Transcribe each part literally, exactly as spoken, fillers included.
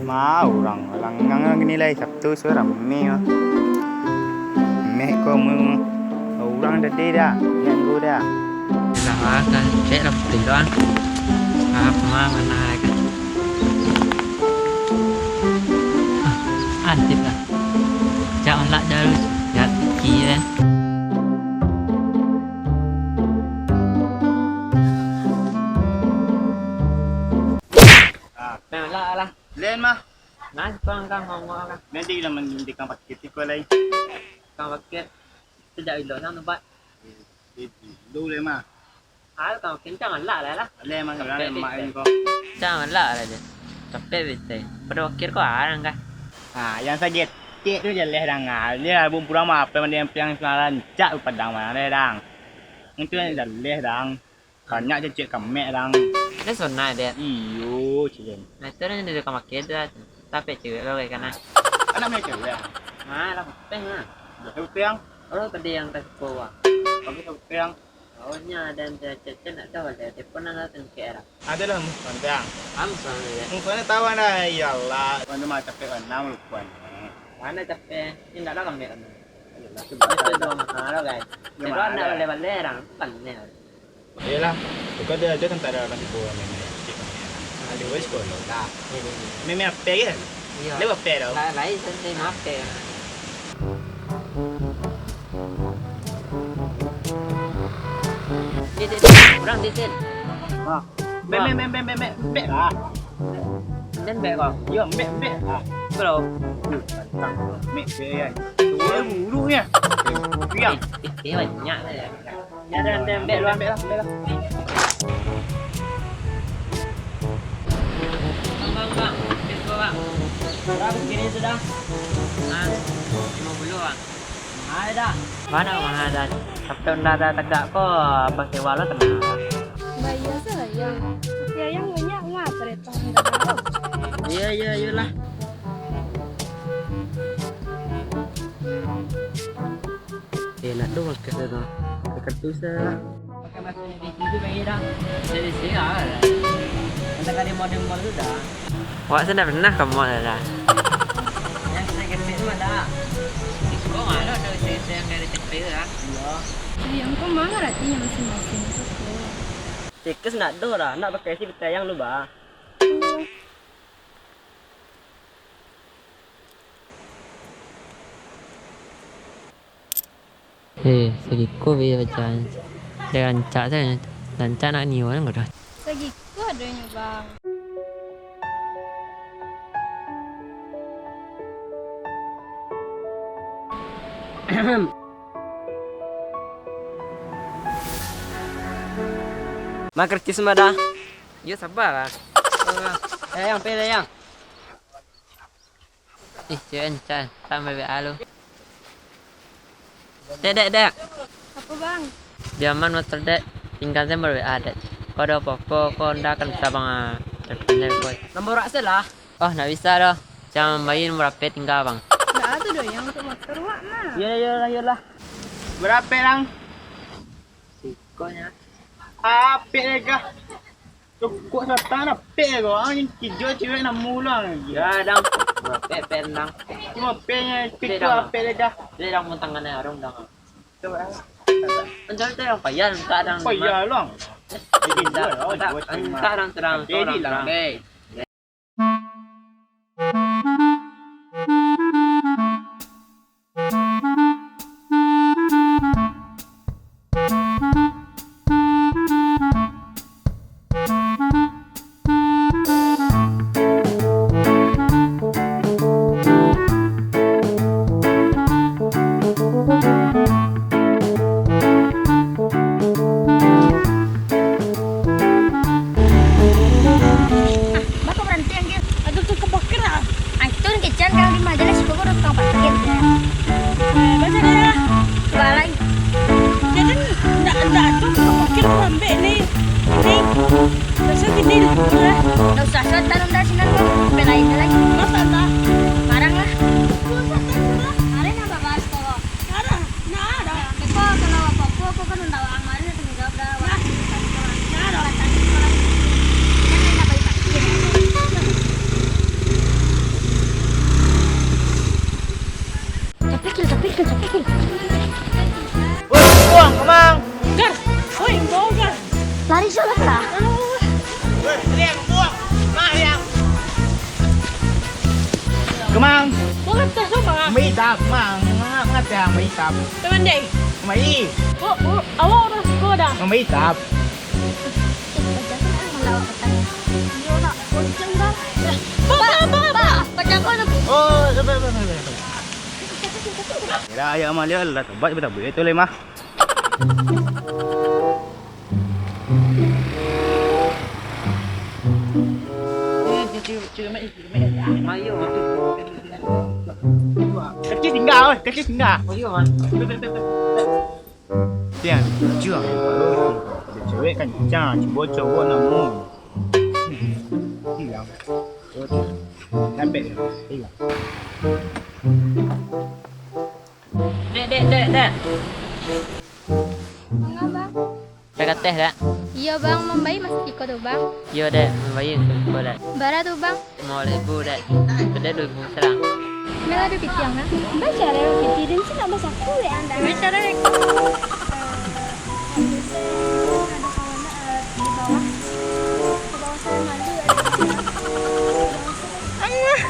Ma urang langang gini lai, Sabtu sudah rame mah. Meh ko mu urang tadi dah, ganggu dah. Lah kan, cek lah putih doang. Apa mah mana lagi? Ah, antip lah. Cak malak jalur, cak tiki ya. Ah. Nah, lah, lah. Len mah. Nah, kau angkang ngomong lah. Nanti lah mandi kang paket iko lai. Kang paket. Sejak ilo nang tempat. Itu le mah. Ayo kau kencang lah lah lah. Le mah. Capek urang mak bete. Ko. Kencang lah lah je. Capek bete. Pada wakil kau arang kah? Ah, yang sagetek tu jaleh dang. Ah, dia album pura mah apa yang dia yang rancak Padang mana deh dang. Itu yang jaleh dang. Banyak cecek kamek dang. Dia sonai deh. Iyo, cilen. Nah, itu orang yang dia kau pakai tu lah. Tapi cewek lo kayak kana. Anak punya cewek. Ah, lah putih lah. Dah putih yang. Oh, tadi yang tak suka wah. Tapi putih yang. Awalnya ada yang cecek nak tahu ada. Dia pernah lah tengkek lah. Ada lah musuh pantang. Am sana ya. Musuhnya tahu anda, iyalah. Mana mah capek mana melukuan. Mana capek? Ini ndak ada kami kan. Ayolah, itu dua mahal lo guys. Dia ndak balai-balai orang. Pandai. Iyolah, bukan dia aja kan tak ada orang tipu meme. Aduh, wes boleh lah. Meme apa ya? Iya. Dia apa tau? Lah, lain sendiri apa ya? Dia, dia, dia. Orang dia, dia. Ah. Bek, bek, bek, bek, bek, bek lah. Bek, bek kau. Yo, bek, bek. Ah. Bro. Bek, bek, ya. Tuh, buruknya. Biang. Eh, eh, banyak lah ya. Ya, dah, dah, bek, bek, bek lah, bek lah. Bang, bang, bang. Bek, bang. Berapa kini sudah? Ah, lima puluh, bang. Mahal dah. Mana mahal dah? Tapi Honda dah tagak ko, abah sewa lo tenang. Bayar salah yang. Ya, yang banyak mah kereta Honda lo. Iya, iya, iyalah. Eh, nak tu makan tu. Dekat tu salah. Pakai masker di sini baik dah. Dari sini lah. Entah kali model mall tu dah. Awak sudah pernah ke mall dah? Yang saya kepek tu ada. Di sekolah ada, ada saya, saya yang dari kepek lah. Iya. Yang kau mana artinya masing-masing tu? Tikus nak doh lah, nak pakai si betayang lu bah. Eh, sagiko be baca. Dia rancak sajo. Rancak nak niyo kan ko doh. Sagiko adonyo, Bang. Makertis mah dah. Yo, sabar lah. Eh, yang pele, yang. Ih, cewek encan, tak ambil W A lu. Dek, dek, dek. Apa, Bang? Diaman motor, dek. Tinggal saya ber-W A, dek. Kau ada apa-apa, kau ndak akan bisa, Bang, ah. Telepon dek, kau. Nomor wak saya lah. Oh, ndak bisa doh. Jangan bayi nomor H P tinggal, Bang. Ndak ada doh yang untuk motor wak, nah. Iyalah, iyalah, iyalah. Berapa, Bang? Sikonya. Apik lega. Cukup satan apik lega. Ah, ni kijua cewek namu lah. Ya, dang. Apik, apik, dang. Cuma apiknya kijua apik lega. Dia dang muntang kanai arung, dang. Coba. Mencari tu yang payah, entah dang. Payah, dang. Entah, entah dang, terang, terang, dang. Bako baranti angke. Aduh, tu kepakir ah. Antun kecan kalau di majalah si Bogor tukang parkir. Eh, baca dah lah. Balai. Jadi, ndak, ndak tu tukang parkir tu ambek ni. Ni. Biasa gini dulu, eh. Ndak usah, suat dalam dah sinan tu. Belain dah lagi. Masa dah? Barang lah. Masa dah? Ada yang babas kok. Ada. Nah, ada. Beko, kalau apa-apa, aku kan undang ang mari, tanggung jawab dah. Nah. Nah, ada. Kata, Tap. Teman deh. Mai. Oh, oh, awak orang siko dah. Mai tap. Iyo nak, bonceng dah. Pak, pak, pak, pak. Pacah kau nak. Oh, sabar, sabar, sabar, sabar. Kira ayah mah dia lah, tabat, tabat, tabat, itu lemah. Kecil tinggal, oi, kecil tinggal. Tiang, kecil. Cewek kan cang, cubo cowok namo. Tiang. Sampai. Tiang. Dek, dek, dek, dek. Manga, Bang? Dah kateh, Dek? Iyo, Bang. Mambayia masih iko tu, Bang? Iyo, Dek. Mambayia masih iko, Dek. Bara tu, Bang? Limo ribu, Dek. Kadai duo ribu sajo. Mela ado pitiang, ha? Bacara piti, dan cina basaku, Dek, anda. Bacara, Dek. Eh, ado kawan, eh, di bawah. Di bawah sana malu, ada di bawah sana. Alah.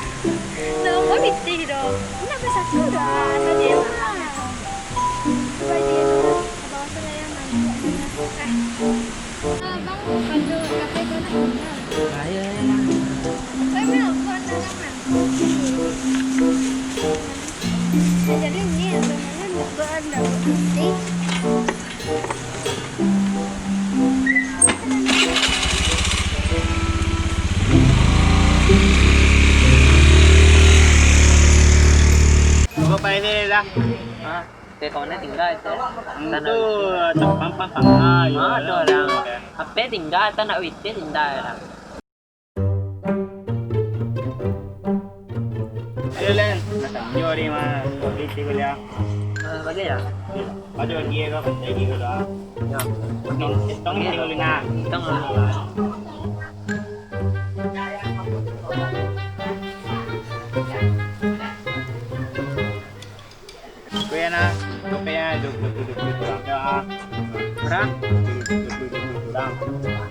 Dah, kau pitih dah. Nak basaku dah, tadi mah. Bagi tu, bawa tu lah yang mancung. Eh. Ah, bang, kalau kafe kau nak tinggal. Ayo, ayo, ayo. Kau nak buat dalam lah. Nah, jadi ni yang teman nak buat, nak buat nanti. Bapak ini lah. Ah, teh kawannya tinggal itu. Hmm, tu, tak pang-pang-pang. Ah, iya, ah, tu iya. Orang. Apa tinggal, tak nak witih tinggal orang. Ayo, Len. Nak tanyo di ma, di kuliah. Ah, bagi ya? Bagi, bagi, bagi, bagi. Ya. Tong, tong, tong, tong. Tong. Kopi na, kopi na, duo puluah, duo puluah, duo puluah urang. Bara? Duo puluah, duo puluah urang.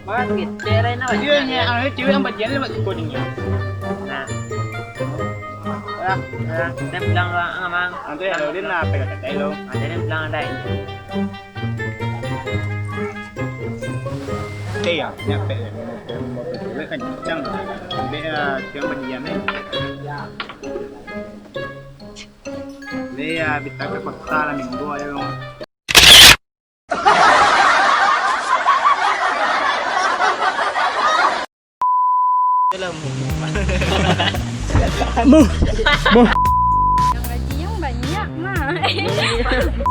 Wah, gitu, lain apa? Iyo, ni, ah, cewek yang bagian ni, buat kuning ya. Nah. Lah, lah, saya bilang doang, Mang. Nanti ya, udah, nah, pegang kata lo. Nanti dia bilang ada ini. Eh, ya, nyampe ya. Cewek kan kencang. Dia, cewek bagian ni. Dia, bintang ke kota lah, minggu aja, Bang. Dalam. Muh. Muh. Yang gaji yang banyak, mah.